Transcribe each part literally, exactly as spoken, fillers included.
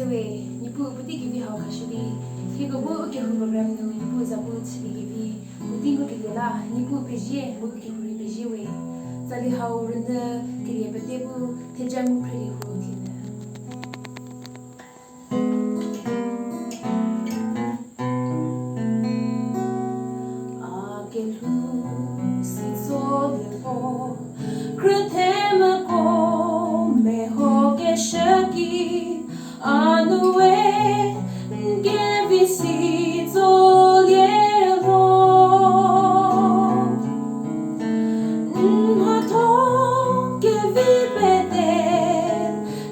We, Niepuu puotei kevi hau khashü di, hieko bu u kehou program nu Niepuu za bu chülie kevi, puotei ngukelie la, Niepuu pezie, mu u kehou rei pezie we. Tsali hau rünyü kelie pete bu, theja mu phrelie hu thienyü. A kelhou si tsolie lho, khrüthemüko meho keshü ki, a nu we n kevi si tsolie lho. N mhatho kevi pete,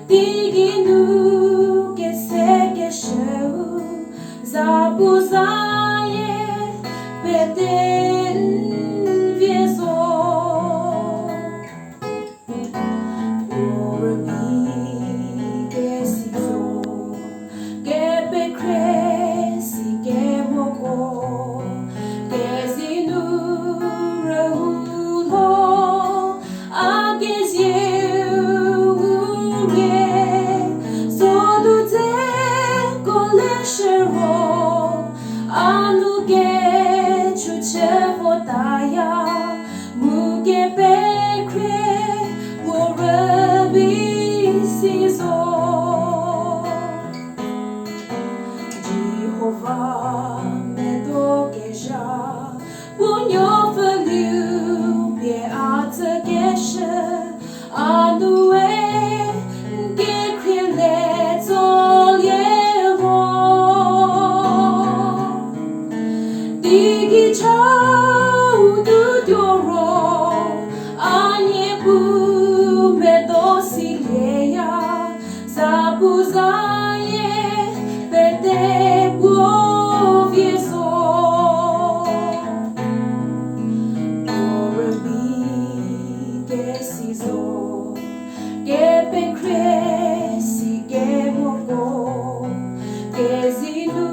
teigei nu kese keshüu, za bu zayie pete n vie zo. Puo rübei kesi zo, kepekhrie si kemoko, kezinu rüu lho, a kezieu ngurie, sodu dzeko leshü ro, a nu kechu chü votaya, mu kepekhrie puo rübei si zo. Jihova medo kezha, puo nuopfüliu pie a tsükeshü, a nu we n kekhrie le tsolie lho. Teigei chau nu tuo ro, a Niepuu medo silieya, za bu zayie pete puo vie zo. Puo rübei kesi zo, kepekhrie si kemoko, kezinu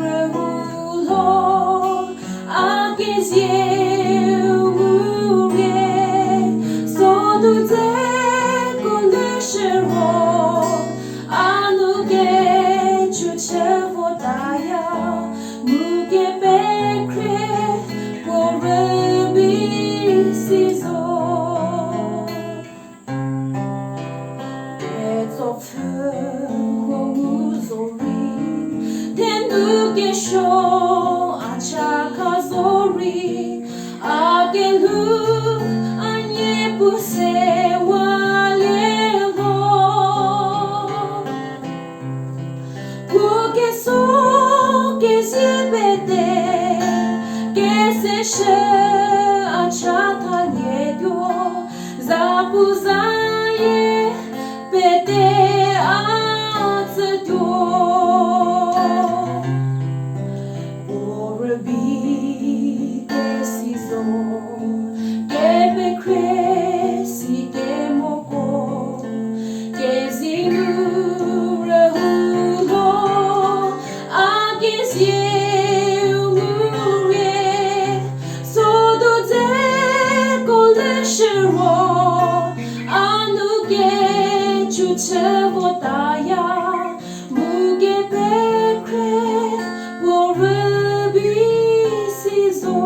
rüu lho, a kezieu ngurie, sodu dzeko leshü ro, a nu kechu chü votaya, mu kepekhrie puo rübei si zo. Ketsopfü huo ngu zorei, thenu kesuo a chakha zorei, a kelhou a Niepuu sewalie lho. Puo keso kezie pete, keseshü a chathalietuo, za bu zayie pete a tsütuo. Puo rübei kesi zo, kepekhrie si kemoko, kezinu rüu lho, a kezieu ngurie, sodu dzeko leshü ro, a nu kechu chü votaya, mu kepekhrie puo rübei si zo.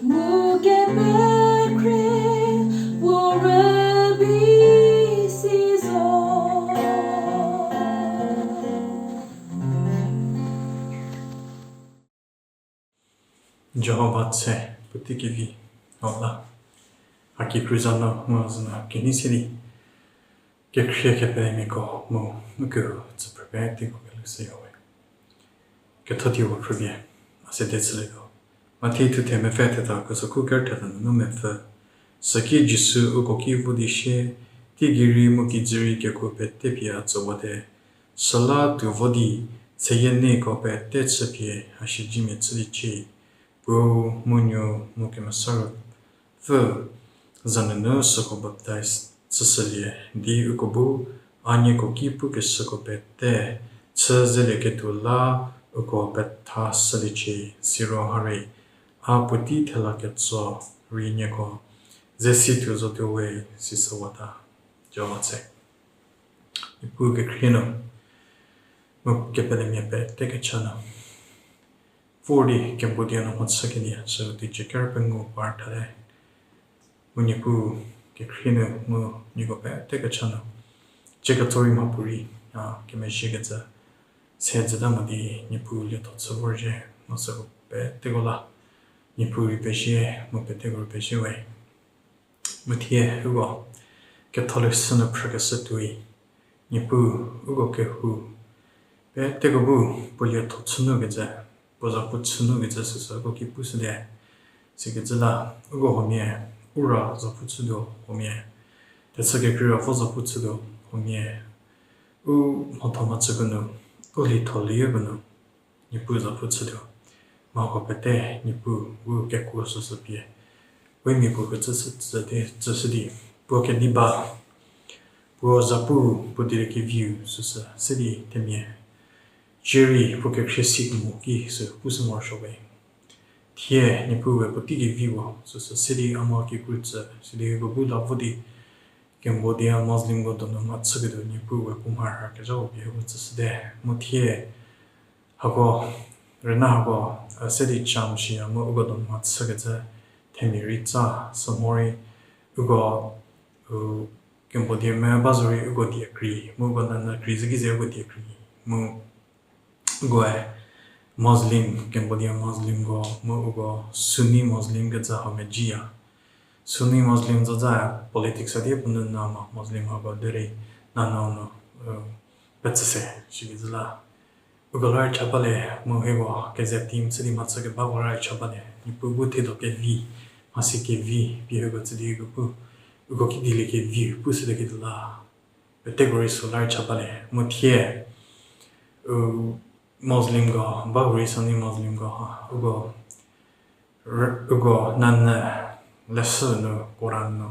Mu kepekhrie puo rübei si zo. Jihova tse puotei kevi hau la, a kikru za nu mu zü nu kenei se di, kekhrie kepemiako mu u kehou tsüphrü peteko kelhou seyawe. Ketho di vo phrüpie a sede chülietuo. Mathi thuthe mepfü theta kesokhu ker theta nunu mepfü. Süki Jisu uko ki vo di sie, teigei rei mu kijü rei kekuo pete pie a tsüwate. Süla tuo vo di, seyie neiko pete chüpie a siedzemia chüliecie. Puo mu Nuo mu Kemesa Ruopfü za nunu süko baptaiz chüshülie di uko bu a nieko ki pukeshüko pete chü zelieketuo la uko petha shüliecie. Siro ha rei a puotei thela ketso rei nieko ze si tuo zotuo we, sisüwata. Jihova tse. Niepuu kekhrie nu, mu kepelemia pete kecha nu, vor di kembo die nu mhachü kenie sü teicie ker pengou par thate. Mu Niepuu kekhrie nu mu nieko pete kecha nu, cie ketso rei mhapuorei, a, kemezhiekecü se jüta mo di Niepuu lietho chü vorzhie, mu süko peteko la Niepuu rei pezie, mu peteko rei pezie we. Mu thie uko ketholeshü nu phrükeshü tuoi, Niepuu, uko kehou peteko bu puo lietho chünukecü, puo zapu chünukecü süsü uko ki pushüte. Sikecü la, uko huomia, u ra zapu chütuo huomia, thechü kekrei ra vo zapu chütuo huomia, u mhatho mhachüko nu, u lietho lieüko nu, Niepuu zapu chütuo. Mhako pete Niepuu bu kekuo süsü pie, we mia puo kecü sü tsü di, tsüshü di, puo kenei ba, puo zapu, puo dieliekeviu süsü se di themia, cie rei puo kekhrie si mo ki sü pushü morosuo we. Thie Niepuu we puotei kevi puo süsü se di a mha kikru tsü, sidi hieko bu la vo di, Cambodia Muslimko donu mhachüketuo Niepuu we puo mharhükezhau pie hieko tsüshüte. Mu thie hako, rüna hako, a, se di cham shia mu uko donu mhachükecü themia rei tsa, sü morei uko, u, Cambodia me ba zorei uko die krei, mu uko nanyü krei zhü ki ze uko die krei, mu ukoe Muslim, Cambodia Muslimko, mu uko Sunni Muslim kecü hau mejiya. Sunni Muslim zozha politics a die puo nu na ma Muslim hako derei nanyü nu, u, petsü se, sikecü la. Uko lar cha balie, mu hieko keze team chü di mhachükebako lar cha balie. Niepuu bu thiedo kevi, mhasi kevi, pie hieko tsü di hieko bu, uko ki dieliekevi pushülie ketuo la. Peteko rei sü lar cha balie. Mu thie, u, Muslimko, ba hurei Sunni Muslimko, uko, r-, uko nanyü leshü nu, Koran nu,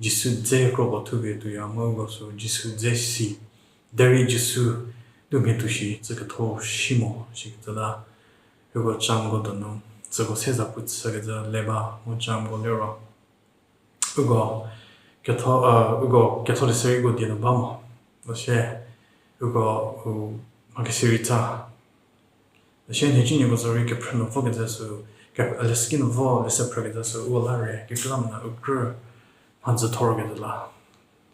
Jisu dze kro puo thupie tuoya mu uko sü Jisu dze si, derei Jisu du mhie tuo shi, tsüketho shi mo, sikecü la, uko camko donu, tsüko se zapu chükecü le ba, mu camko liro uko ketho, a, uko ketholeshü rei uko die nu ba mo. Üsie, uko, u, mhakesirei tsa. Üsie nhicunuoko zorei kephrü nu vokecü sü, ke-, leshüki nu vo leshü phrükecü sü, uko la re, kekreilamonyü u krü mhadzü thorkecü la.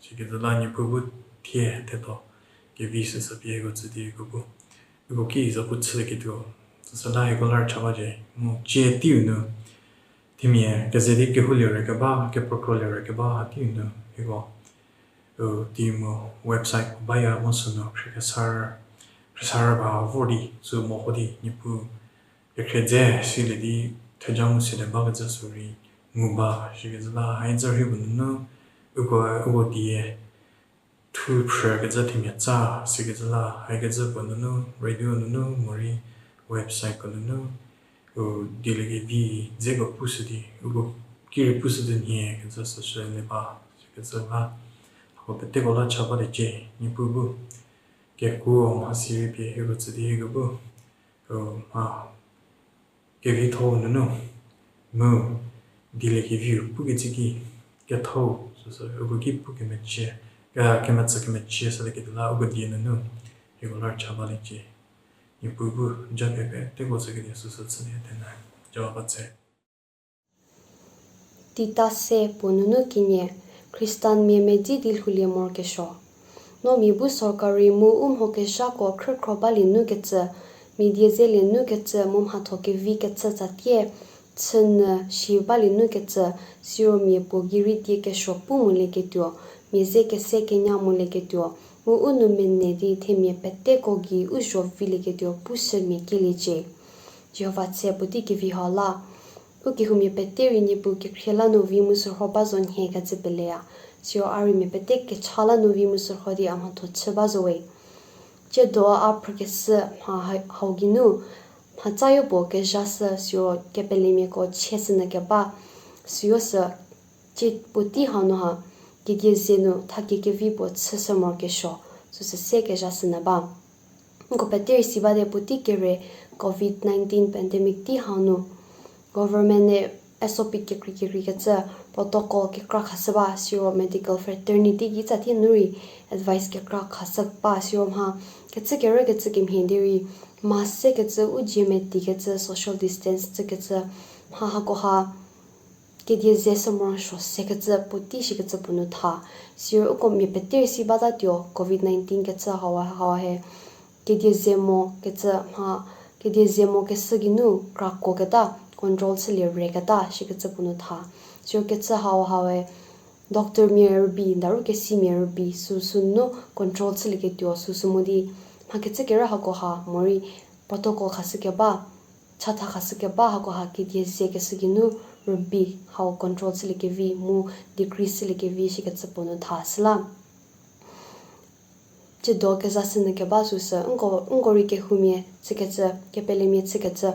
Sikecü la Niepuu bu thie theto kevi süsü pie hieko tsü di hieko bu, uko ki zapu chülieketuo, süsü la hieko lar cha bacie, mu cie teiu nu, themia keze di kehoulie rei keba, kepekrolie rei keba, teiu nu, hieko, u, teiu mu website baya mu sünu khriekesar, khriesarü ba vor di, sü meho di, Niepuu, kekhrie dze silie di, theja mu silie bakecü sü rei, ngu ba, sikecü la, haizü rhei puo nunu, uko, uko die, thu phrükecü themia tsa, sikecü la, haikecü puo nunu, radio nunu, morei websiteko nunu, u dieliekevi dzeko pushü di, uko ki rei pushü di nhiekecü süsü le ba, sikecü la, hako peteko la cha baliecie, Niepuu bu, kekuo mhasi rei pie hieko tsü di hieko bu, u, mha, kevitho-u nunu, mu, dieliekeviu pukecü ki, ketho-u, süsü, uko ki pu kemecie, ke-, kemetsü kemecie sülieketuo la, uko die nunu, hieko lar cha baliecie. Niepuu bu, japie peteko tsü kenie süsü chülie thenu, Jihova tse. Tita se puo nunu kenie, Khristanmia medzi di lhoulie morokesuo. No mia bu sorkari mu u mhokezhako khrükhro balie nukecü, mia die zelie nukecü mu mhatho kevi kechü tsatie, chünyü shi balie nukecü, siro mia puo gei rei die kesuo pu molieketuo, mia ze kese kenya molieketuo, mu u nou mene di themia peteko gei u zho vilieketuo pushü mia kieliecie. Jihova tse puotei kevi hau la. U kehoumia pete rei Niepuu kekhrie la nu vi mu sürho ba zo nhiekecü peleya. Siro a rei mia pete kecha la nu vi mu sürho di a mhatho chü ba zo we. Tsiedo a phrükeshü mha ha-, hau geinu, mhatsayo puo kezhashü siro kepelemiako chie sünyü keba, süyo sü tsie puotei hau nu ha, kedieze nu thakie kevi puo chüshü morokesuo, süsü se kezhashünyü ba. Nko pete rei si bate puotei kere covid nineteen pandemic tei hau nu, government-e S O P kekreikekreikecü, protocol kekra khashü ba, siro medical fraternity kitsa thie nu rei advice kekra khashü ba, siro mha kecü kerükecü kemhie derei, mask sekecü, u dzie metikecü, social distance chükecü, mha hakoha kedie ze sü morosuo sekecü puotei shikecü puo nu tha. Siro uko mia pete rei si batatuo covid nineteen kecü hawa hawa he. Kedie ze mo kecü mha, kedie ze mo keshü geinu krakuoketa, control chülie reketa shikecü puo nu tha. Siro kecü hawa hawe, doctormia rübei, daru kesimia rübei, süsü nu control chülieketuo, süsü mo di, mha kecü kerü hakoha, morei protocol khashü keba, chatha khashü keba hakoha kedie ze keshü geinu rübei hau control chüliekevi, mu decrease chüliekevi shikecü puo nu tha süla. Tsiedo kezashünyü keba süsü, nko, nko rei kehoumia chükecü, kepelemia chükecü,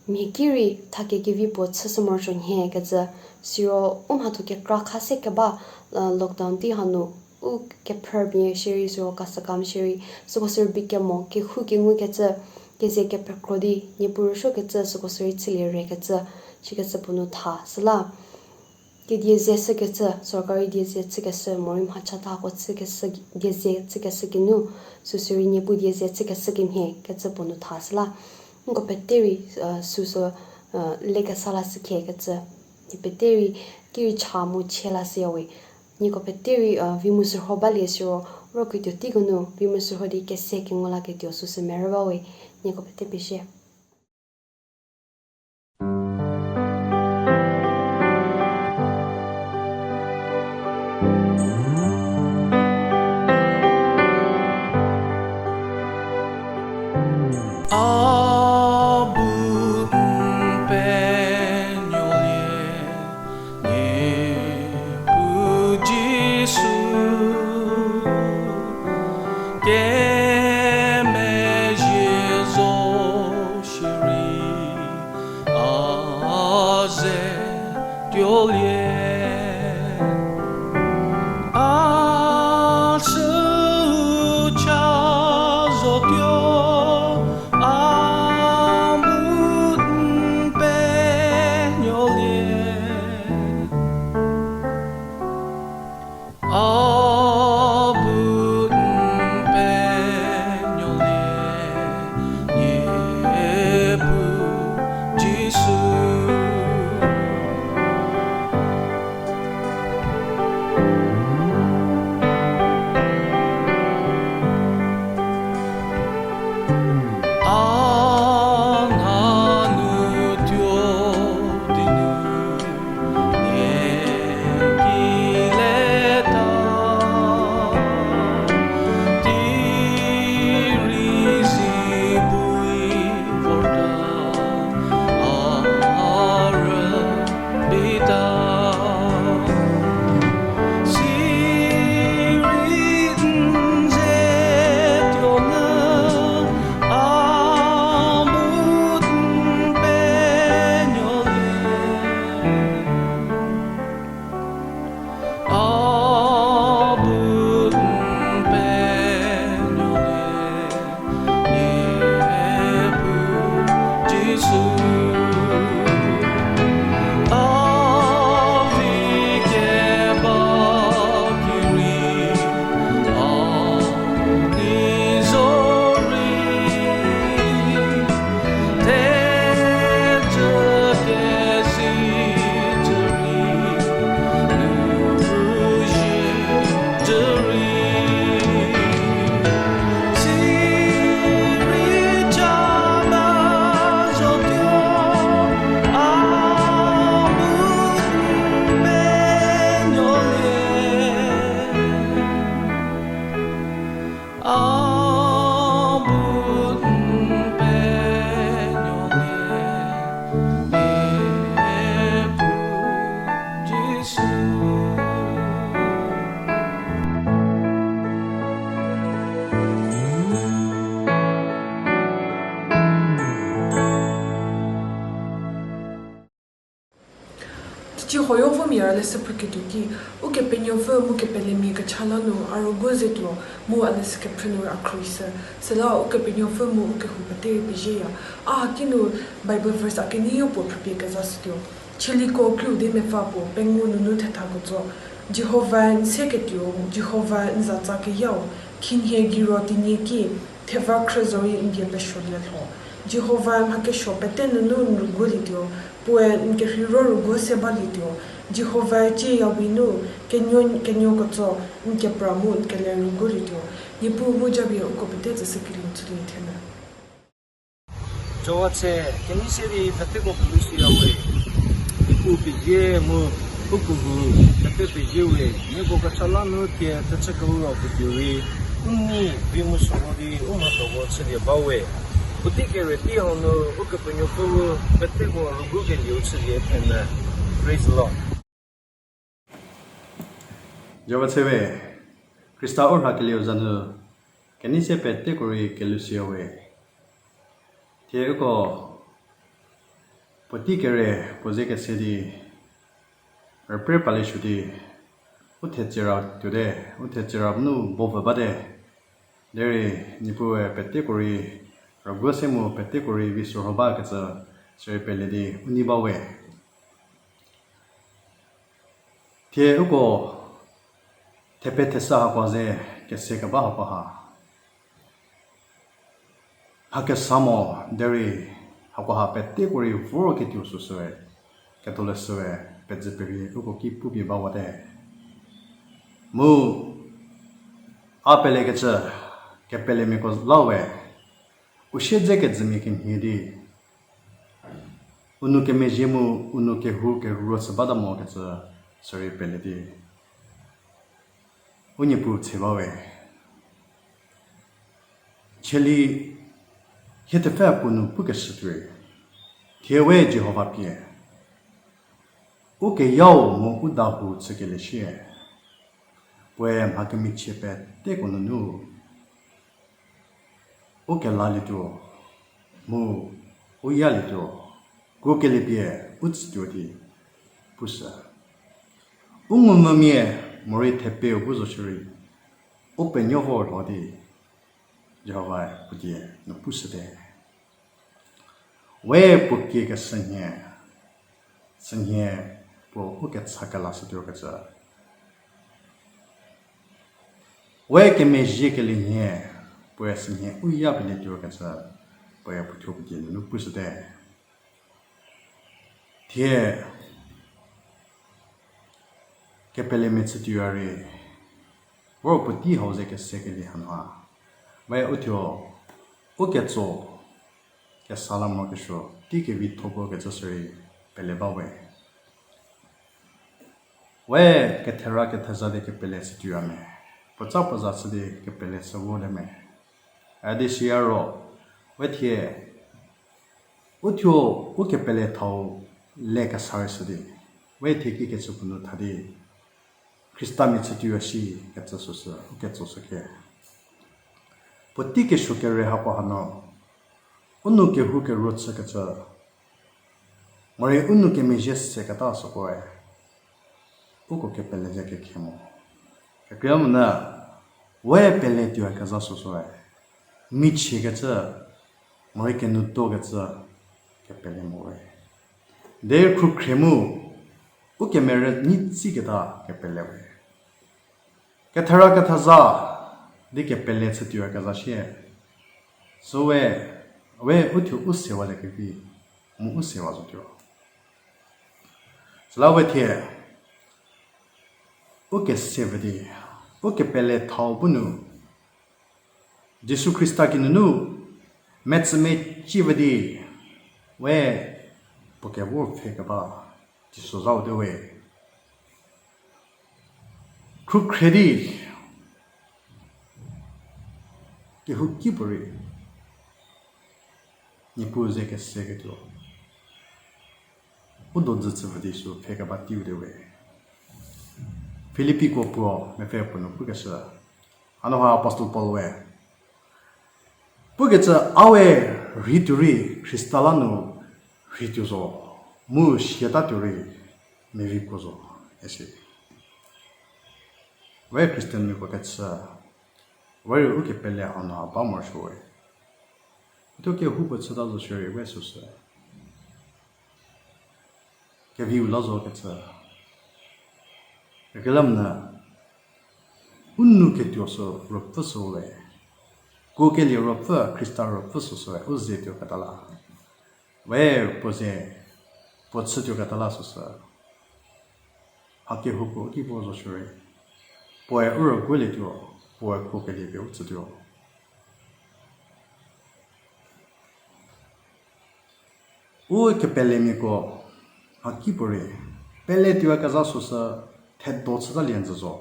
mia ki rei thakekevi puo chüshü morosuo nhie kecü, siro u mhatho kekra kha se keba, lockdown tei hanu, u kephrümia shierei, siro kasükam shierei, süko sü rübei kemo, kehou kengukecü, keze kepekro di, niepu rüsuokecü, süko sü rei chülie rekecü, shikecü puo nu tha süla. Kedie ze shükecü, sorkari die ze chükeshü, morei mha chathako chükeshü, die ze chükeshü geinu, süsü rei niepu die ze chükeshü kemhie kecü puo nu tha süla. Nko pete rei, süsü, lekesa la shükhie kecü, nie pete rei, ki rei cha mu chie la shüyawe. Nieko pete rei, vi mu sürho balie siro, roketuo teiko nu, vi mu sürho di kese kengu laketuo süsü merü bawe, nieko pete pezie. A bu n penuolie, Niepuu Jisu, kemezhie zo shierei a ze tuolie. A chü cha zotuo, a bu n penuolie. A bu n penuolie, Niepuu Jisu. A nanu tuo di nu nie ki leta, tei rei zi bui vorta, a rübei ta. Sirei n ze tuo nyü, a bu n penuolie. A bu n penuolie, Niepuu Jisu. A vi keba ki rei, a nei zorei, thecü kesi cü rei, nu zhie cü rei, sirei cha ba zotuo, a bu n penuolie. A bu n penuolie, Niepuu Jisu. Teicie huoyo vo mia rüle sü phrüketuo ki, Ukepenuopfü mu kepelemia kecha la nu a rüguo ze tuo, mu a leshü kephrü nu a khruohi shü. Süla Ukepenuopfü mu ukehou pete rei pezieya. A haki nu Bible verse a keneyo puo phrüpie kezashütuo. Chieliko kriu di mepfü puo pengou nunu thethaketso, Jihova n se ketuo, Jihova n zatsa keyau, khinhie gei ro tinie ki, theva khrü zorei n die pesuolie lho. Jihova mha kesuo pete nunu n rüguolietuo, puoe n kerheiro rüguo se balietuo. Jihova cie yawi nu, kenuo kenuo ketso, n kepra mu n kele rüguolietuo. Niepuu mu japie uko pete tsüshükelieu chülie thenu. Jowa tse, kenei se di peteko pelu siya we. Niepuu pezie mu u kehou pete pezie we, nieko kecha la nu tie tecü kehou ro puo tuo rei, u nei vi mu süro di u mhathoko chülie ba we. Puotei kere tei hau nu Ukepenuopfü peteko rüguokelieu chülie thenu. Praise the Lord. Jowa tse we, Khrista u rhakelieu za nu, kenei se peteko rei kelushüya we. Thie uko puotei kere puo ze kese di, rüpre palie suo di, u thetsera tuote, u thetsera nu bovü bate. Derei Niepuue peteko rei rüguo se mu peteko rei vi sorho bakecü sürei pele di u nei ba we. Thie uko thepe thesa hako ze kese keba hako ha, mha kesa mo derei hakoha peteko rei vorketuo süsüe, Ketholeshüe pezü perhie uko ki pupie bawate. Mu a pelekecü kepelemiako la we, u siedze kejümia kemhie di u nou kemezhie mu u nou kehou keruo chü bata mokecü sürei pele di u Niepuu tse ba we. Cheli hie thepfü puo nu pukeshü tuoi, thie we Jihova pie u keyau mu u dahou chükelie sie, puoe mha kemichie peteko nunu u kelalietuo mu u yalietuo, kuokelie pie u tsütuo di pushü. U ngumvümia morei thepeu bu zo shierei, u penuo vor lho di Jihovae puo die nu pushüte. We puo kiekeshü nhie, sünhie puo u kecha kelashütuokecü, we kemezhiekelie nhie, puoe sünhie u ya pelietuokecü, puoe puothuo puo die nunu pushüte. Thie kepelemia chütuo rei, vor puotei hau ze kesekelie hanu ha, we uthuo u ketso kesa la morokesuo tei kevitho puo kecü sürei pele ba we. We kethera ketheza di kepele chütuo me, puotsa puo za chü di kepele chü vote me. A di siya ro, we thie uthuo u kepele thau le kesa rei shü di, we thie kikecü puo nu tha di Khristamia chütuo shi kecü süsü u ketsoshü khe. Puotei kesuo kere hako hanu, u nou kehou keruo chükecü, morei u nou kemezhie seketa sükoe uko kepele ze kekhe mo. Kekreilamonyü we pele tuo kezha süsüe, michiekecü, morei kenutuokecü kepele mo we. Derei khrukhrie mu u kemerü nyi tsiketa kepele we. Kethera ketheza di kepele chütuo kezha sie, süwe, we uthuo u sewalie kevi mu u sewa zotuo. Süla we thie u kesevü di, u kepele thau bu nu Jisu Khrista kinunu metsümecievü di, we puo kevor pfhe keba Jisu zau te we. Khrukhrie di kehouki puorei Niepuu ze keseketuo u dojü tsüpfü di sü pfhe keba teiu te we. Filipiko puo mepfü puo nu pukeshü, hanu ha Apostle Paul we pukecü, a we rhei tuo rei Khrista la nu rhei tuo zo, mu siata tuo rei merei kuo zo, isi. We Christianmiako kechü, we rei u kepele hanu ha ba morosuo we. Uthuo kehoupuo chüta zo shierei we süsü, keviu la zo kecü. Kelamnyü, u nou ketuo sü ruopfü süwe. Kuokelie ruopfü, Khrista ruopfü süsüe, u ze tuoketa la. We puo ze, puo chü tuoketa la süsü. Mha kehoupuo ki puo zo shierei. Puoe u rüguolietuo, puoe kuokelie pie u tsütuo. U kepelemiako, mha kipuorei, pele tuokezha süsü thedo chütalie njü zo.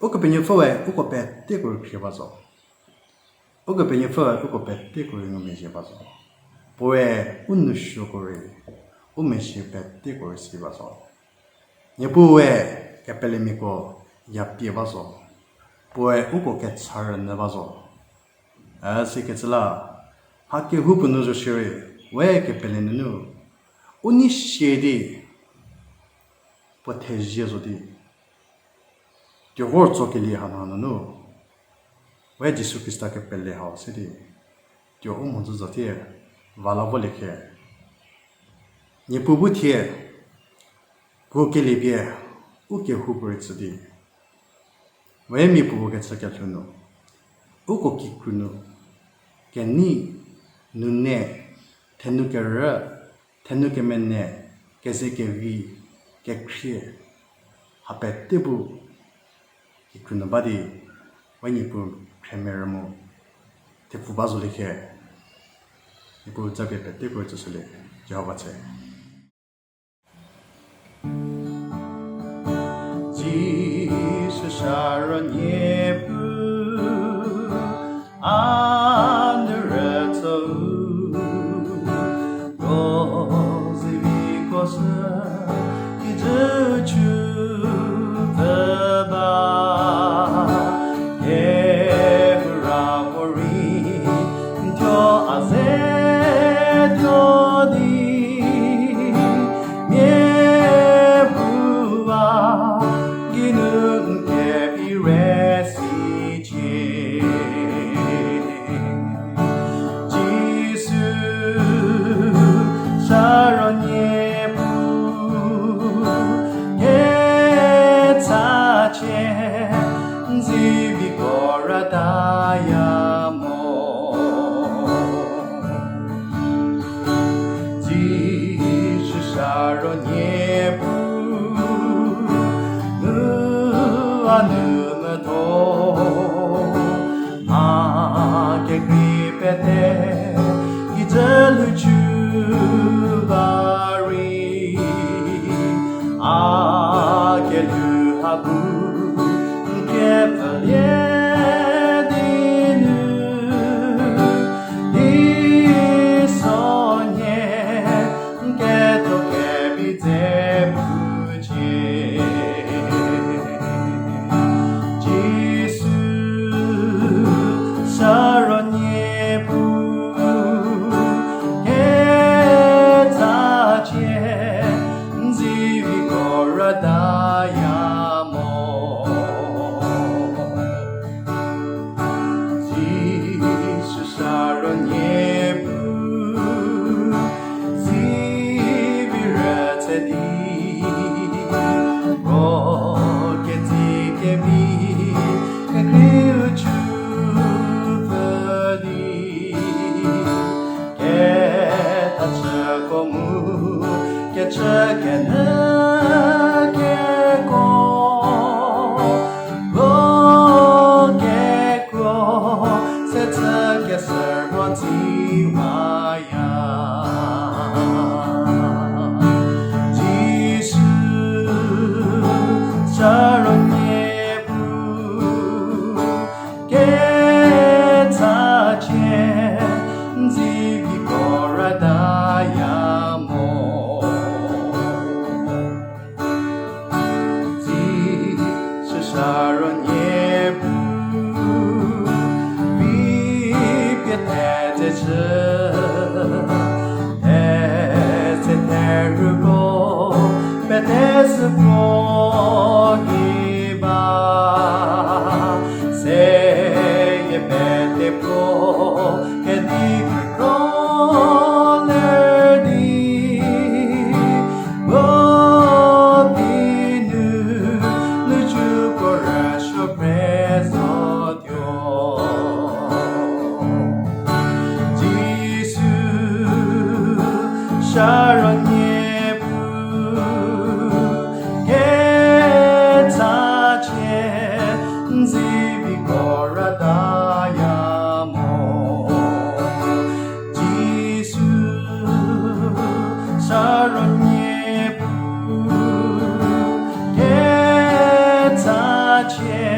Ukepenuopfüe uko peteko rei khrie ba zo. Ukepenuopfüe uko peteko rei ngumezhie ba zo. Puoe u nousuoko rei, u mezhie peteko rei si ba zo. Niepuue kepelemiako ya pie ba zo. Puoe uko kecha rünyü ba zo. A sikecü la, mha kehoupuo nu zo shierei, we kepele nunu, u nei sie di, puo thezie zo di, tuo vor tsokelie hanu nunu, we Jisu Khrista kepele hau se di, tuo u mhodzü zatie, va la volie khe. Niepuu bu thie, kuokelie pie, u kehoupuorei tsü di, we miapuo kecü kelhou nu, uko kikru nu, kenei, nune, thenu kerü, thenu kemene, keze kevi, kekhrie, ha pete bu, kikru nu ba di, we Niepuu khremerü mu, thepfu ba zolie khe, Niepuu zapie peteko rei tsüshülie, Jihova tshe. Jisu Saro Niepuu, a nu rütso, ko ziviko sü, kijü chü pfü ba, kehou ra puorei, n thuo a ze tuo di, mia bu a, kinu n kevi rei sicie. Jisu, Saro Niepuu, ketsachie, n ziviko rütaya mo. Jisu Saro Niepuu, nu a nu metho, mha kekrei pete, kijü lhou chü ba rei, a kelhou ha bu, n kepfülie di nu, di sonhie, n ketho kevi dze pucie. Jisu, Saro Niepuu, ketsachie, n ziviko rütaya mo. Jisu Saro Niepuu, zivi rütse di, ro ketsi kemi, kekreiu chü pfü di, kethachüko mu, kechü kenyü keko, ro kekuo, se chü keserüo nziwaya. Jisu, Saro Niepuu, ketsachie, n ziviko rütaya mo. Jisu Saro Niepuu, vi pie thetse chü, thetse therhuko, pete süko gei ba, seyie pete puo, kedi kekro ler di, puo Sharon nie pu, ketsa chie, nziviko rataya mo. Jisu, Sharon nie pu, ketsa chie,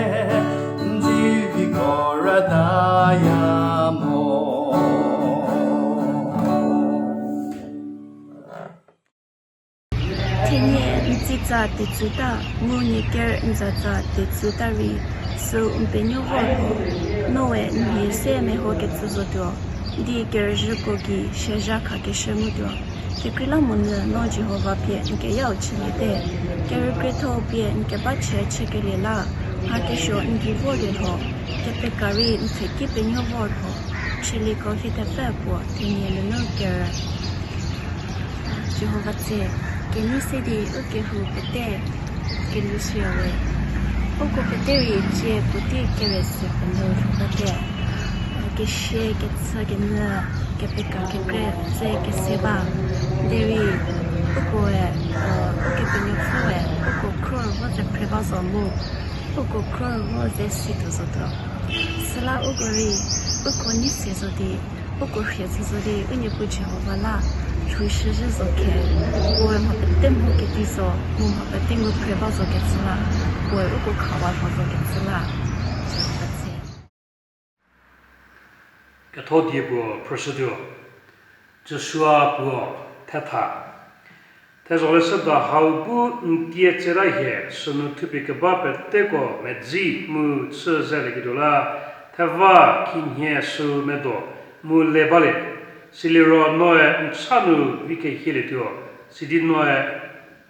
nziviko rataya mo. Thenie n tsitsa tetsuta, mu nie ker n zatsa tetsuta rei, sü n penuo vor lho. Noe n mhie se meho kecü zotuo, di kerüzhüko gei siazha khakeshü ngutuo. Kekreilamonyü no Jihova pie n keyau chüliete. Kerükrietho pie n keba chie chükelie la, mha kesuo n gei vorlie lho, kepeka rei n pfheki penuo vor lho. Chülieko hie thepfü puo thenie nunu kerü. Jihova tse, kenei se di u kehou pete kelushüya we. Uko pete rei cie puotei kere se penuo lhou bate. Kesia kechü kenyü kepeka kekre tse kese ba. Derei ukoe, Ukepenuopfüe uko khro vo ze phre ba zo mu, uko khro vo ze situo zotuo. Süla uko rei, uko nei se zo di, uko rhie chü zo di, u Niepuu Jihova la lhou shüzhü zo khe, puoe mha pete mho kedi zo, mu mha pete ngu phre ba zo kecü la, puoe uko khawa lho zo kecü la. Jihova tse. Ketho die puo phrüshütuo. Jisua puo thetha. Thezho leshüda hau bu n tie tseta hie sünu thupie keba peteko medzi mu chü zelieketuo la, theva khinhie sü medo mu le balie. Siliro noe n cha nu vi kehielietuo, sidi noe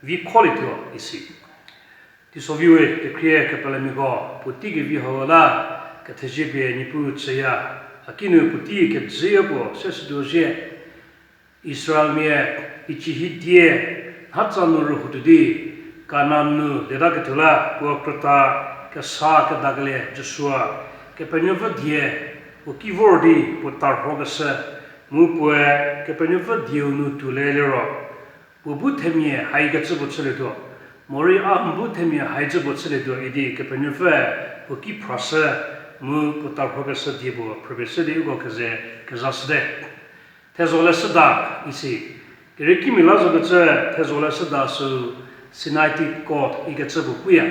vi kholietuo isi. Teisoviu-e kekhrie kepelemiako puotei kevi hau la, kethezie pie Niepuu tsüya, hakinu puotei kejüyo puo se sütuo zhie. Israelmia Ici hidie, hatsa nu rühou tuo di, Kanan nu letaketuo la, puo krüta kesa kedakelie Jisua, Kepenuopfü die, puo ki vor di puo tarhokeshü, mu puoe Kepenuopfü dieu nu tuo le liro, puo bu themia haikecü puo chülietuo, morei a n bu themia haicü puo chülietuo idi Kepenuopfüe puo ki phrashü, mu puo tarhokeshü die puo phrüpie shü di uko keze kezashüte. Thezho leshüda isi. Keriekimia la zokecü thezho leshüda sü Sinaitic Code ikecü puo puya.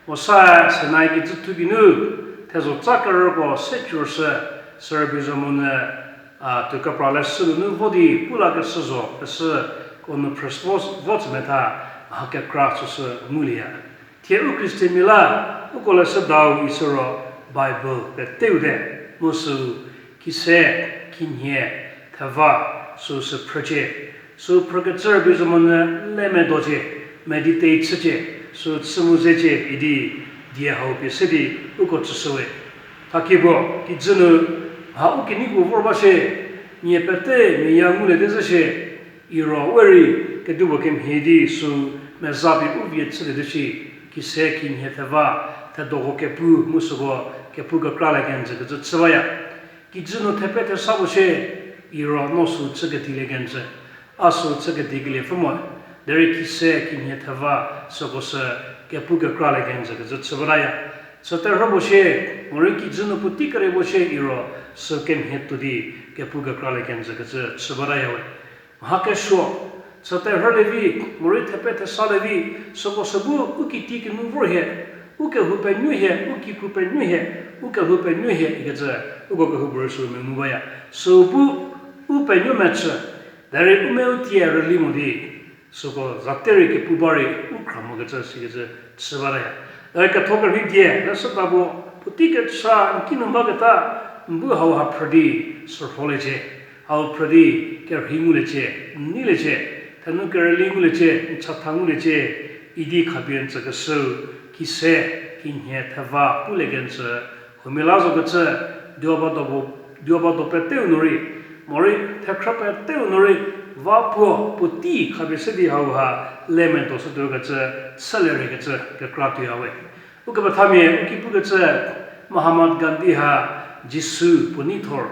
Mosae Sinai kijüthu geinu thezho tsa kerüko se cürshü, sürübei zo monyü, a, tuo kepra leshü nunu vo di pu lakeshü zo, pesü ko nu phrüshü vo, vo tsü metha, mha kekra süsü ngulieya. Thie u Khristanmia la, uko leshüdau isiro Bible peteu te, mu sü khise, khinhie, theva, süsü phrücie, sü phrükecü rübei zo monyü le medocie, meditate chücie, sü chü mu zecie idi die hau pie se di uko tsüshüwe. Thakie puo, kijü nu, mha u kenei puo vor ba shie, nie pete mia nguliete zhü shie, iro we rei kedipuo kemhie di sü meza pie u vie chüliete shi, khise khinhie theva, thedoko kepu mu süko kepu kekralie kenjü kecü chü baya. Kijü nu thepe thesa puo shie, iro no sü chü kedilie kenjü, a sü chü kedikelie pfü mo, derei khise khinhie theva süko sü kepu kekralie kenjü kecü chü bataya. Chüterhü puo shie, morei kijü nu puotei kere puo shie iro sü kemhie tuo di kepu kekralie kenjü kecü chü batayawe. Mha kesuo, chüterhülie vi, morei thepe thesalie vi, süko sü bu u kiti kinu vor hie, u kehou penuo hie, u kikru penuo hie, u kelhou penuo hie ikecü uko kehoupuorei sü mengu baya. Sü bu u penuo mechü, derei u meu tie rüli mo di, süko zate rei kepu ba rei u khra mokecü sikecü chü bataya. Derei ketho kerhei die leshüda puo puotei kecha n kinu baketa, n bu hauha phrü di sürholiecie, hau phrü di kerhei nguliecie, n neiliecie, thenu kerüli nguliecie, n chatha nguliecie idi khapie n tsükeshüu, khise, khinhie theva pulie kenjü, huomia la zokecü, duoba do, duoba do peteu nu rei, morei thekhrü peteu nu rei, va puo puotei khapie se di hauha le medo shütuo kecü, chülie rei kecü kekra tuoyawe. Ukepethamia u ki pukecü, Mahatma Gandhi ha Jisu puo neithor,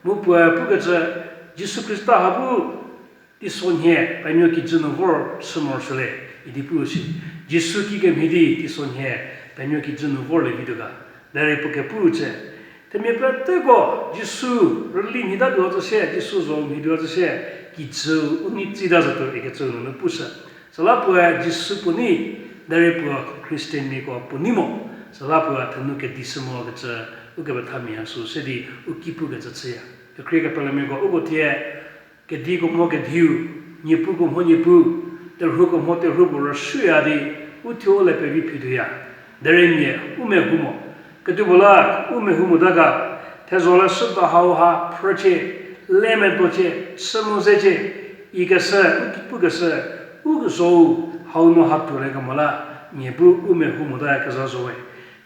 mu puoe pukecü, Jisu Khrista ha bu Teisonhie penuo kijü nu vor chü morosuole, idi pu si. Jisu kikemhie di teisonhie penuo kijü nu vorlie vituo ga, derei puo kepu tse. Themia peteko Jisu rüli mhitatuo tsü sie, Jisu zo mhituo tsü sie, kijü u nei tsita zotuo ikecü nunu pushü. Süla puoe Jisu puo nei, derei puo Christianmiako puo nei mo. Süla puo thenu kedi shü mo kecü, ukepethamia sü se di u ki pukecü chüya. Kekhrie kepelemiako uko thie, kediko mho kediu, niepuko mho niepu, terhuko mho terhuko rüsuoya di, u thuo u le pevi phituoya. Derei mia u mehou mo. Kedipuo la u mehou mota ga, thezho leshüda hauha phrücie, le medocie, chü mu zecie, ikeshü, u ki pukeshü, u kezou, hau nu ha tuoliekemo la, mia bu u mehou mota kezha zowe.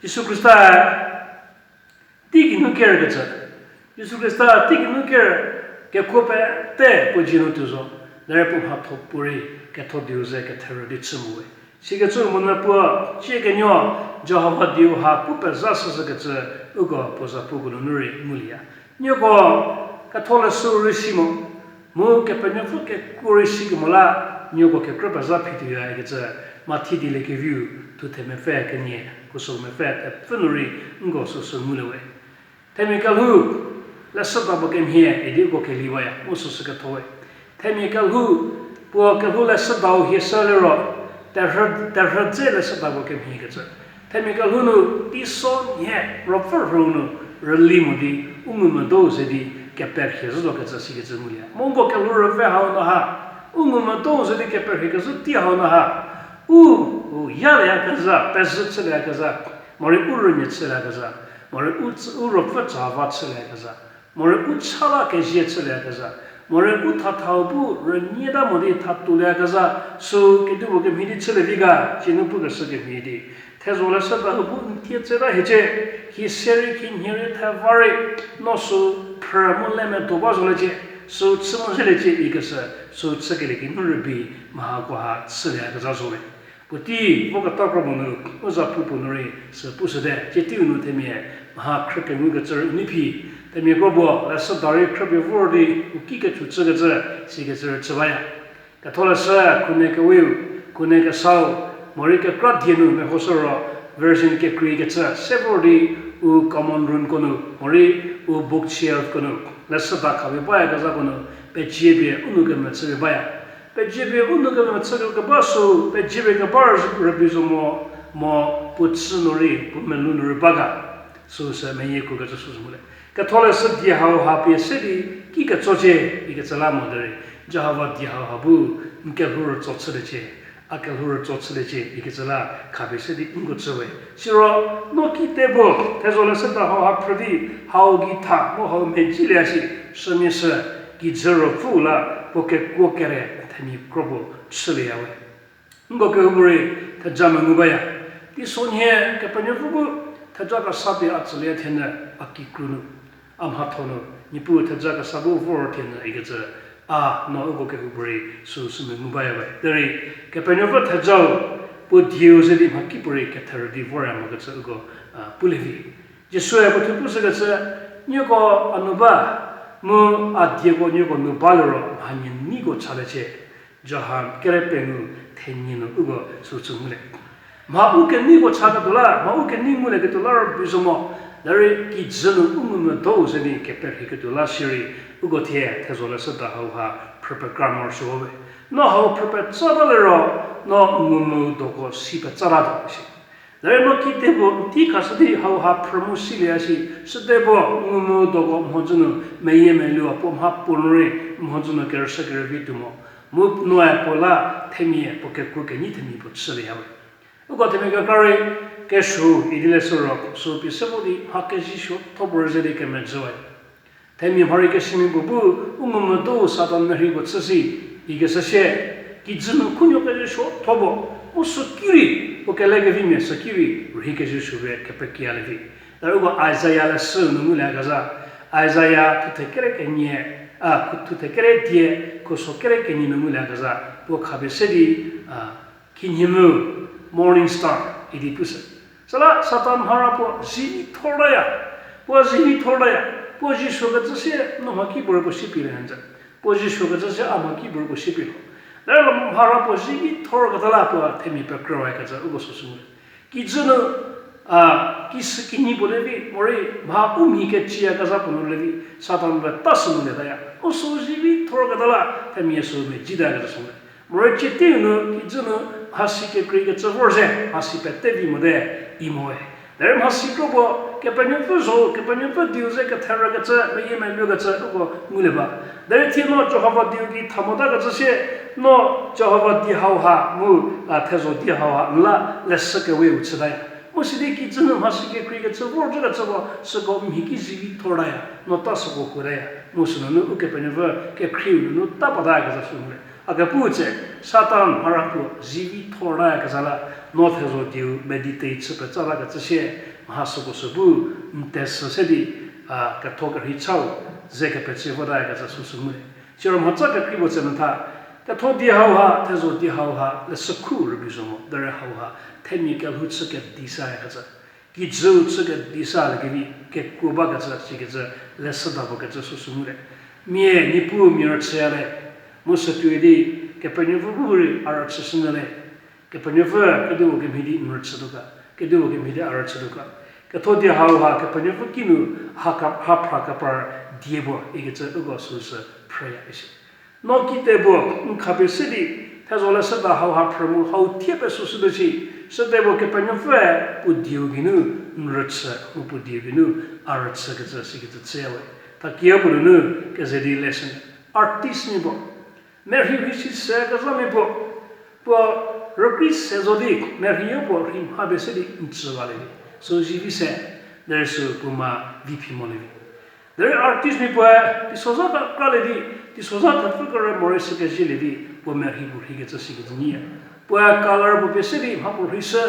Jisu Khrista teigei nu ker kecü. Jisu Khrista teigei nu ker, kekuo pete puo dzie nu tuo zo, derei puo mhatho puorei ketho dieu ze ketherü di chü mu we. Sikecü monyü puo, cie kenuo, Jihova dieu ha pu pezha shüshükecü, uko puo zapuko nunu rei ngulieya. Nieko ketholeshü rei si mo, mu Kepenuopfü kekuo rei sikemo la, nieko kekrü pezha phituoya ikecü, Mathi dieliekeviu, thuthe mepfü kenie, khuso mepfü thepfü nu rei, nko süsü ngulie we. Themia kelhou, leshüda puo kemhie idi uko keliwaya, mu süsü ketho we. Themia kelhou, puo kelhou leshüdau hie shü liro, terhü, terhü dze leshüda puo kemhie kecü. Themia kelhou nu, teisonhie, ruopfü rhüu nu, rüli mo di, u ngumvü dou ze di, keperhie zhü zo kecü sikecü ngulie. Mu nko kelhou rüve hau nu ha, u ngumvü dou ze di keperhie kezhü tei hau nu ha, u, u yalieyakezha, pezhü chülieyakezha, morei u rünyü chülieyakezha, morei u, u ruopfü tsava chülieyakezha, morei u cha la kezie chülieyakezha, morei u thathau bu rünyieta mo di thatulieyakezha, sü kedipuo kemhie di chülie vi ga, cie nu pukeshü kemhie di. Thezho leshüda hau bu n tie tseta hiecie, hie se rei, hie nhie rei, theva rei, no sü phrü mu le medo ba zoliecie, sü chü mu zeliecie ikeshü, sü chükelie ki nu rübei, mha hako ha chülieyakezha zo we. Puotei voketa kro mo nu, u zapu puo nu rei sü pushüte, cie teiu nu themia, mha khrüpie ngukecü rei u nei phi, themia kro puo, leshüda rei khrüpie vor di, u ki kechu chükecü, sikecü rei chü baya. Ketholeshü, khunhie kewiu, khunhie kesau, morei kekra die nu mehoshü ro, version kekreikecü se vor di, u common roomko nu, morei u bookshelfko nu, leshüda khapie bayakezhako nu, pezie pie u nou kemechüpie baya. Pezie pie u nou kemechü keba sü, pezie pie keba rübei zo mo, mo puo chü nu rei, puo melou nu rei ba ga. Süsü meyie kukecü süsü ngulie. Ketholeshü die hau ha pie se di, ki ketsocie, ikecü la mo derei, Jihova die hau ha bu, n kelhou rütso chüliecie, a kelhou rütso chüliecie, ikecü la khapie se di nko chü we. Siro, no kite puo, thezho leshüda hau ha phrü di, hau geitha, mu hau mhiedzilie shi, sümia sü, kijü ruopfü la, puo kekuo kere, themia kro puo, chülieya we. Nko kehoupuorei theja mengu baya. Teisonhie Kepenuopfü bu theja kesa pie a tsülie thenyü a kikru nu, a mhatho nu, Niepuu theja kesa bu vor thenyü ikecü, a no uko kehoupuorei süsü mengu baya we. Derei Kepenuopfü thejau puo dieu ze di mhakipuorei ketherü di vorya mokecü uko, a, pulie vi. Jisue puo thuo pushükecü, nieko a nu ba, mu a dieko nieko nu ba liro mha nie neiko chaliecie. Johan kere pengou thenie nu uko süsü ngulie. Mha u keneiko chaketuo la, mha u kenei ngulieketuo la rübei zo mo, derei kijü nu u ngumvü dou ze di keperhieketuo la shierei, uko thie thezho leshüda hau ha phrü pekra morosuo we. No hau phrü petsata liro, no ngumvü doko si petsatatuo shi. Derei no kite puo n tei khashü di hau ha phrü mu silieya shi, süte puo ngumvü doko mhodzü nu meyie melou a puo mha puo nu rei mhodzü nu kerüshü kerüvi tuo mo. Mu noe puo la themia puo kekuo kenyi themia puo chülieya we. Uko themia kekra rei kesuo idi leshü ro, sü pie se vo di mha keziso tho puo rei ze di kemezhüwe. Themia mharei kesimia puo bu, u ngumvü dou Satan merhei puo chü si, ikeshü sie, kijü nu khunuo keziso tho puo, mu süki rei, puo kelekevimia süki rei, rühi keziso pie kepekialie vi. Derei uko Isaia leshü nu ngulieyakezha, Isaia thuthe kere kenie, a, thuthe kere die, khuso kere kenie nu ngulieyakezha, puo khapie se di, a, khinhie mu, morning star, idi pushü. Süla Satan mhara puo zi thortaya, puo zi thortaya, puo zi suokecü sie no mhakipuorei puo si pie le nze. Puo zhie suokecü se a mha ki bu uko si pie lo. Derei mhara puo zivi thorketa la puo themia pekrüwakecü uko süsü ngu. Kijü nu, a, kisü kinyi puo le vi, morei mha u mhi keciyakezha puo nu le vi, Satan pie ta sü nu lietaya. U sü zivi thorketa la themia sü mezhietakecü sü ngu. Morei cie teiu nu, kijü nu, mhasi kekreikecü vor ze, mhasi pete vi mote, i moe. Derei mhasi kro puo, Kepenuopfü zo, Kepenuopfü dieu ze ketherükecü, meyiemeluokecü, uko ngulie ba. Derei thie no Jihova dieu gei tha motakecü sie, no Jihova die hauha, mu, a, thezho die hauha, n la, leshü kewe u chütaya. Mu sidi kijü nu mhasi kekreikecü vor zhükecü puo, süko mhi ki zivi thortaya, no ta süko huotaya. Mu sünunu Ukepenuopfü kekhrieu nunu ta patayakecü sü ngulie. A kepu tse, Satan mhara puo zivi thortayakezha la, no thezho dieu meditate chü petsatakecü sie, mha süko sü bu, n tesü se di, a, ketho kerhei chau, ze kepecie votayakecü süsü ngulie. Siro mhatsa kekrei puo tse metha, ketho die hauha, thezho die hauha, leshü khu rübei zo mo, derei hauha, themia kelhou chü kedi sayakecü. Kijüu chü kedi sa lekevi kekuo bakecü sikecü leshüda puo kecü süsü ngulie. Mia Niepuu mia rüchüya le, mu sütuoi di Kepenuopfü bu rei a rüchüshünyü le, Kepenuopfü kedipuo kemhie di n rüchütuo ga, kedipuo kemhie di a rüchütuo ga. Ketho die hauha Kepenuopfü kinu ha ka, ha phra kepar die puo ikecü uko süsü phrüya isi. No kite puo n khapie se di, thezho leshüda hauha phrü mu hau thie pesüshütuo shi, süte puo Kepenuopfüe puo dieu geinu n rüchü mu puo dieu geinu a rüchükecü sikecü chüyawe. Thakie puo nunu keze di lesson. Artistmia puo, merhi rhi si sekezhamia puo, puo rükrei se zo di merhiyo puo rhi mha pie se di n tsüwalie vi. Sü zivi se, derei sü puo ma vi phi molie vi. Derei artistmia puoe teisozha kekralie di, teisozha thepfü kerü morei sü kezhielie di, puo merhi puo rhikecü sikecü nyiya. Puoe color puo pie se di mha puo rhishü,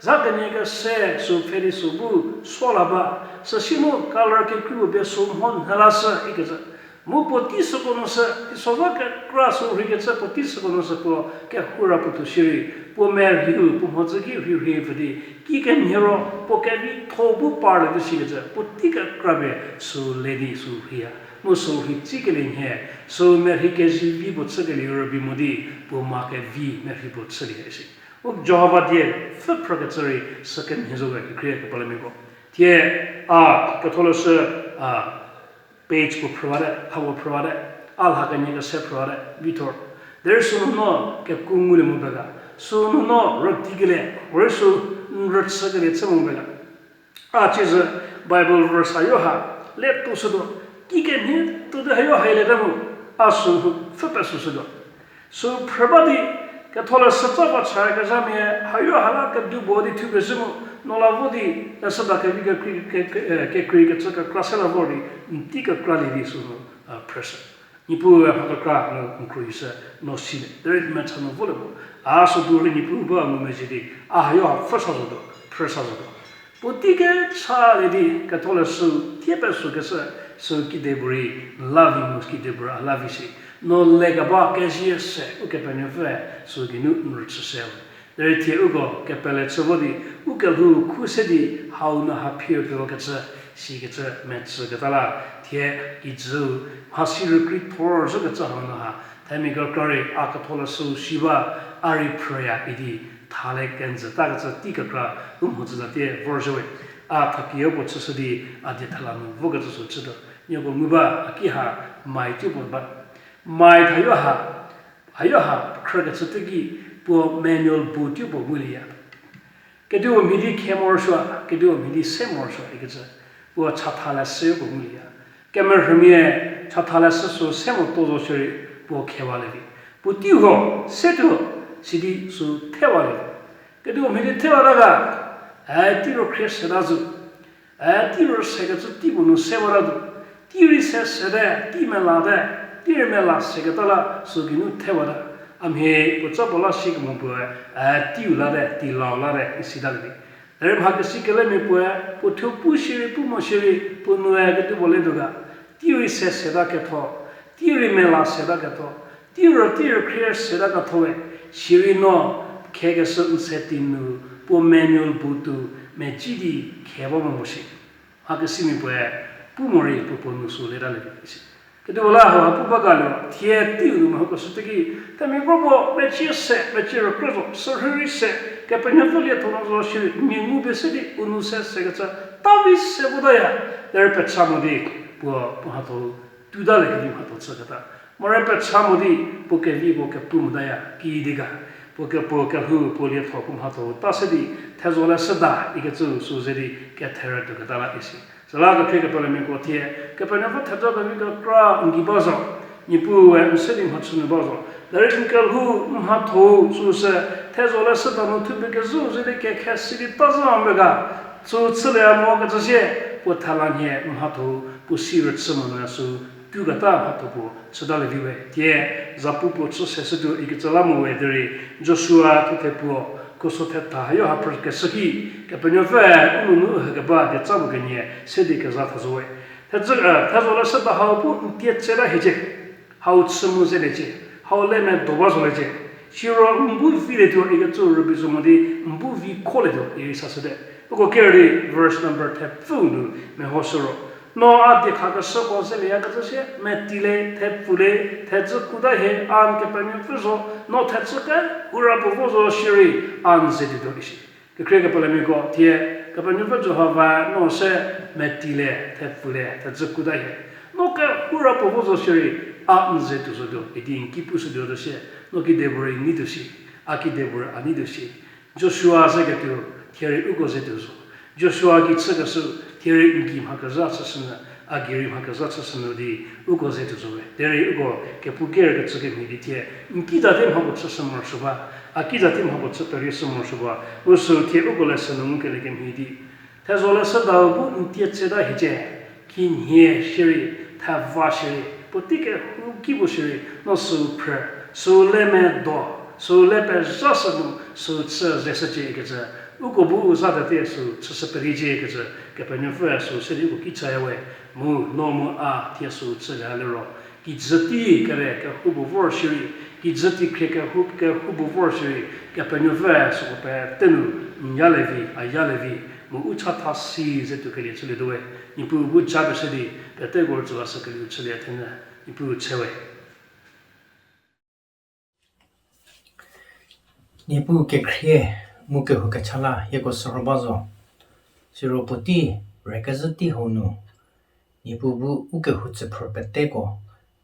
zha kenie kese sü pfhe di sü bu suo la ba, süsie mu color kekrei puo pie sü mho nhü lashü ikecü. Mu puotei süko nu sü, teisozha kekra sü rhikecü puotei süko nu sü puo kehoura puo tuo shierei, puo merhiu puo mhodzü ki rhirhie pfü di, kikemhie ro puo kevitho bu parlie di sikecü puotei kekra pie sü le di sü rhiya. Mu sü rhei tsikelie nhie, sü merhi kezivi puo chükelie rübei mo di, puo ma kevi merhi puo chülie isi. U Jihova die pfü phrükecü rei sü kemhie zo we kekrie kepelemiako. Thie a ketholeshü, a, page puo phrüwate, tha puo phrüwate, a lha kenie kese phrüwate, vithor. Derei sünu no keku ngulie mo pe ga, sünu no rüdikelie, morei sü n rüchükelie chü mo pe ga. A tsiezü Bible verse hayo ha, le tuo shütuo, kikemhie tuo di hayo ha ileta mu, a sü pfü pesüshütuo. Sü phrü ba di, ketholeshü tsa va chayakezhamia, hayo ha la kedipuo di thupie shü mu, no la vo di, leshüda kevi kekrei, ke, ke, eh, kekreikecü kekra se la vor di, n tei kekralie di sünu, a, phrüshü. Niepuue mha kekra nu n khruohishü, no silie. Derei mecha nu volie mo. A sü bu rei Niepuu bu a ngumezhie di, a hayo ha pfhü sa zotuo, phrü sa zotuo. Puotei kechalie di ketholeshü thie pesükeshü, sü kidepuorei n la vi mu kidepuorei a la vi shi. No lekeba kezie se Ukepenuopfüe sü geinu n rüchüshü. Derei thie uko kepele chü vo di, u kelhou khu se di hau nu ha phir pevokecü, sikecü metsüketa la, thie kijüu mhasi rükrei thor zhükecü hau nu ha, themia kekra rei a ketholeshü si ba, a rei phrüya idi, thale kenjütakecü tei kekra u mhodzü tatie vorzhüwe. A thakie puo chüshü di, a die thela nu vokecü sü chütuo. Nieko ngu ba, a ki ha, mai tuo puo ba. Mai thayo ha, hayo ha khrükecü teki puo manual bu tuo puo ngulieya. Kedipuo mhie di khe morosuo, kedipuo mhie di se morosuo ikecü, puo chatha leshü puo ngulieya. Kemerhümia chatha leshü sü se motuo zo shierei puo khewalie vi. Puotei huo se tuo sidi sü thewalie vi. Kedipuo mhie di thewata ga, e tei ro khrie seta zo. E tei ro sekecü tei puo nu sewatatuo. Tei rei se sete, tei melate, tei rei mela seketa la sü geinu thewata. A mhie puo tsa puo la sikemo puoe, e teiu late, tei lau late, isitalie vi. Derei mhakesi kelemia puoe, puo thuo pu shierei, pu mo shierei, puo nue kedipuo letuo ga. Tei rei se seta ketho, tei rei mela seta ketho, tei ro tei rei khrie seta kethoe, sirei no khekeshü n se tei nu, puo manual bu tuo, meci di khe ba mo mo shi. Mhakesimia puoe, pu morei puo puo nu sü letalie vi isi. Kedipuo la hau ha pu ba ga liro, thie teiu nu mehoko shütuo ki, themia kropuo mecie se, mecie rükrü zo, sürhei rei se, Kepenuopfü lietho nu zo shierei, mia ngu pie se di u nu se sekecü, ta vi se votaya, derei pecha mo di, puo, puo mhatho, tuta le kevi mhatho chüketa. Morei pecha mo di, puo kevi puo kepu motaya, kidi ga. Puo kepu kehou, puo lietho, puo mhatho, ta se di, thezho le shüda, ikecü sü ze di, ketherü tuoketa la isi. Süla kekhrie kepelemiako thie, Kepenuopfü thezho kevi kekra n gei ba zo, Niepuue n se di mhachü nu ba zo. Derei n kelhou, n mhatho, süsü, thezho le shüda nu thupie kezhü ze di kekhe si di ta zhü mbe ga, sü chülie mokecü sie, puo thela nhie n mhatho, puo si rüchü monyü sü, tuketa mhatho puo chütalie vi we. Thie, zapu puo chü se shütuo ikecü la mo we derei, Joshua thuthe puo, khuso thetha hayo ha phrükeshü ki, Kepenuopfü, u nunu hükeba dieca puo kenie, se di kezha tha zo we. Thezho, eh, thezho le shüda hau bu n tie tseta hiecie. Hau chü mu zeliecie. Hau le medo ba zoliecie. Siro n bu vilietuo ikecü rübei zo mo di n bu vi kholietuo iri sashüte. Uko kerei verse number thepfüu nu mehoshü ro. No a diekhakeshüko zelieyakecü sie, metei le, thepfu le, thedzü kuta hie, a n Kepenuopfü zo, no thechü kehou ra puo vo zo shierei, a n ze tuotuo ishi. Kekhrie kepelemiako thie, Kepenuopfü Jihova no se metei le, thepfu le, thedzü kuta hie. No kehou ra puo vo zo shierei, a n ze tuo zotuo idi n ki pushütuo tuo sie, no kedipuorei nei tuo shi, a kedipuorei a nei tuo shi. Joshua zeketuo, thierei uko ze tuo zo. Joshua gei chükeshü, thierei n gei mha kezha chüshünyü, a gei rei mha kezha chüshünyü di, uko ze tuo zo we. Derei uko kepu kerkecü kemhie di thie, n ki zati mhapuo chüshü morosuo ba, a ki zati mhapuo chü perie shü morosuo ba, mu sü thie uko lesson nu ngukelie kemhie di. Thezho le shüdau bu n tie tseta hiecie, kinhie shierei, theva shierei, puotei kehouki puo shierei, no süu phrü, süu le medo, süu le pezha sünu, süu chü zeshücie ikecü, uko bu u za tete süu chüshü periecie ikecü, Kepenuopfüe süu se di uko ki chaya we, mu no mu a thie süu chülie liro. Kijü tei kere kehoupuo vor shierei, kijü tei khrie kehou, kehoupuo vor shierei, Kepenuopfü süko pete nu, n yalie vi, a yalie vi, mu u chatha si ze tuokelie chülietuo we, Niepuu bu japie shü di, peteko rütsülashükelieu chülie thenyü, Niepuu che we. Niepuu kekhrie mu kehou kecha la hieko sürho ba zo. Siro puotei rükezhü tei hau nu, Niepuu bu u kehou tsüphrü peteko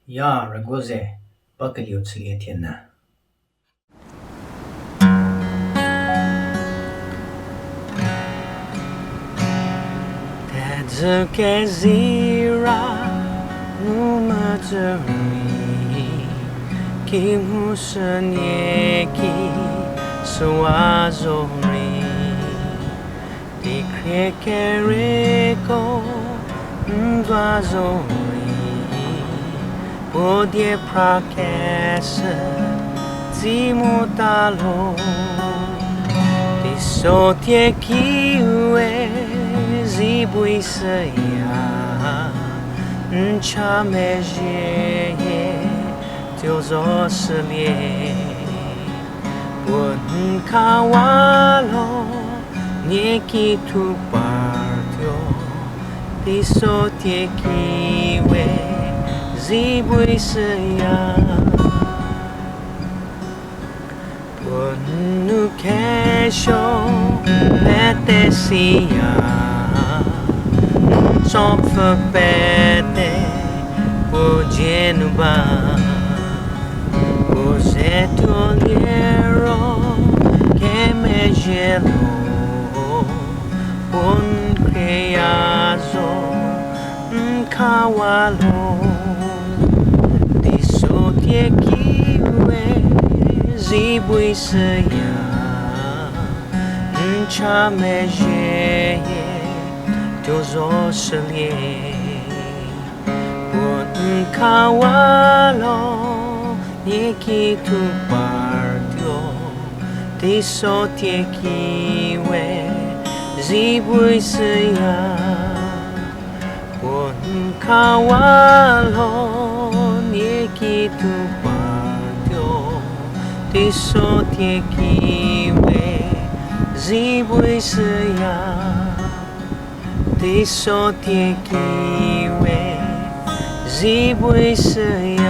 ya rüguo ze bakelieu chülie thenyü. Thedzü kezira nu metsü rei, kimhou sünie ki süwa zo rei, teikhrie kereko n va zo rei, puo die phrakeshü tsi mota lo. Teiso tiekiwe zi bui süya, n cha mezhie tuo zo shülie. Puo n khawa lo, nie ki thu partuo, teiso tiekiwe zi bui süya. Puo n nu kesuo pete siya, n tsopfü pete puo dzie nu ba. Puo ze tuo liro kemezhie lo, puo n khrieya zo n khawa lo. Teiso tiekiwe zi bui süya, n cha mezhie tuo zo shülie. Puo n khawa lo, nie ki thu partuo, teiso tiekiwe zi bui süya. Puo n khawa lo, nie ki thu partuo, teiso tiekiwe zi bui süya. Teiso tiekiwe Zi bu i shüya.